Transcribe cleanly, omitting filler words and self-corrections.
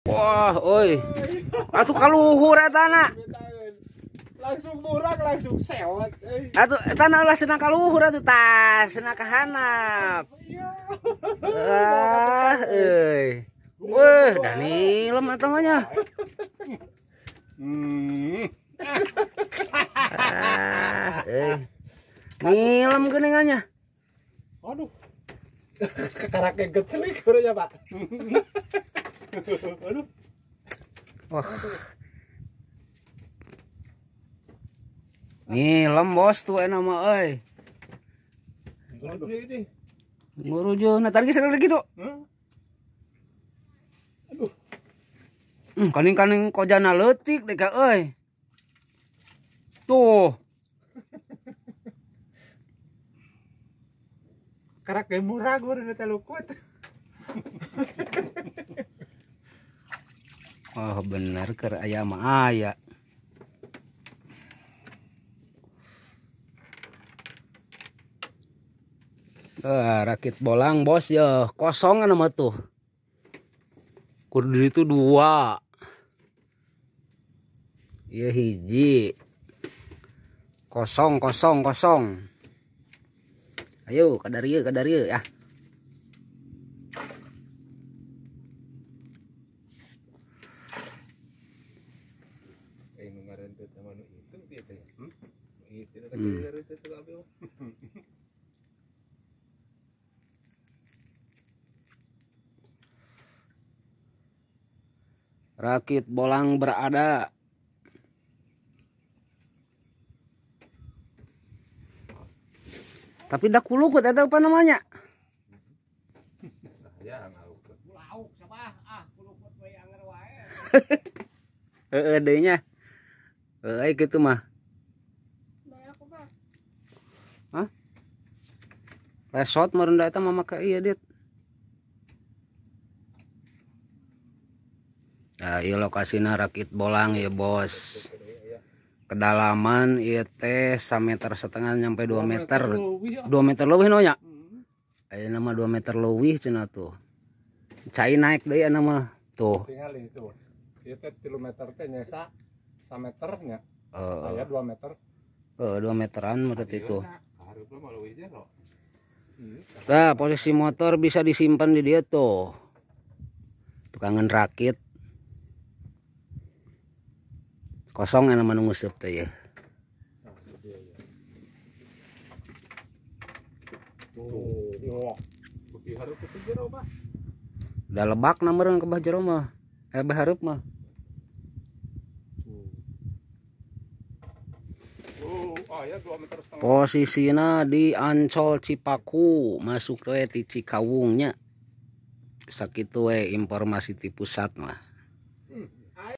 Wah, oi. Atuh kaluhur eta na. Langsung murah, langsung sewot euy. Atuh eta na ulah cenah kaluhur atuh tah, cenah ka handap. Ah, euy. Weh, dah nilem eta mah nya. Ah, euy. Nilem geuningannya. Aduh. Kekaraknya gecelik ya, Pak. Aduh. Wah. Nilem bos tuh enak mah euy. Nguruju, nah tadi sekali gitu. Aduh. Kaning-kaning kojana leutik deh ka euy. Tuh. Karak ge murah gua udah telukut. Oh bener keur aya mah aya. Rakit bolang bos ya kosong nama tuh. Kudu itu 2. Ieu hiji. Kosong kosong kosong. Ayo kadarieu kadarieu ya. Rakit bolang berada. Tapi dak kulukut eta apa namanya? Ya ngalukut. Lauk sabah ah kulukut we anger wae. Heeh deui nya. Heeh kitu mah. Hah? Resot meureun da eta mah make ieu dit. Nah, ieu lokasina rakit bolang ya bos. Kedalaman ieu teh 1,5 meter nyampe 2 meter. 2 meter leuwih no nya. Ayeuna mah 2 meter leuwih cenah tuh. Cai naik deui ayeuna mah tuh. Tinggal itu. Ieu teh 3 meter teh nyesa 1 meter nya. Aya 2 meter. 2 meteran menurut itu. Nah, posisi motor bisa disimpan di dia tuh. Tukangan rakit. Kosong yang nama nguseup teh ya. Udah lebak nomor ke bah jero mah. Bah hareup mah. Posisinya di Ancol Cipaku, masuk we ti Cikawungnya. Sakitu we informasi ti pusat mah.